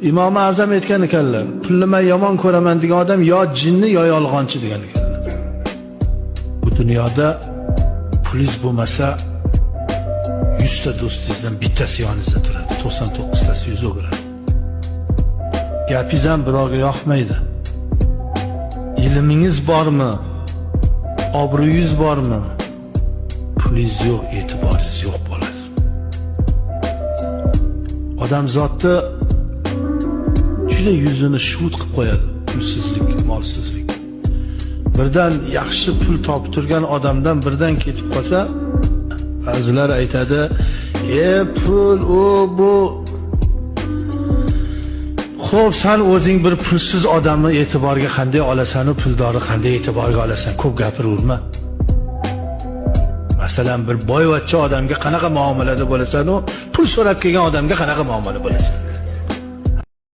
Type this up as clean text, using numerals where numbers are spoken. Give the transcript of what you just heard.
Imom Azam aytgan ekanlar, pulni men yomon ko'raman degan odam yo jinni yo yolg'onchi degan ekanlar. Bu dunyoda pulingiz bo'lmasa 100 ta do'stingizdan bittasi yoningizda turadi, 99 tasi yuz o'giradi. Gapingiz ham birovga yoqmaydi. Ilmingiz bormi? Obro'yingiz bormi? Pulingiz yo'q, e'tiboringiz yo'q bo'ladi. Odamzotni juda yuzini shuvut qilib qo'yadi pulsizlik, molsizlik. Birdan yaxshi pul topib turgan odamdan birdan ketib qolsa, ba'zilar aytadi, pul u bu. Xo'p, sen o'zing bir pulsiz odamni e'tiborga qanday olasan, u puldorni qanday e'tiborga olasan? Ko'p gapiraverma. Masalan, bir boyvachcha odamga qanaqa muomalada bo'lasan, u pul so'rab kelgan odamga qanaqa muomala bo'lasan?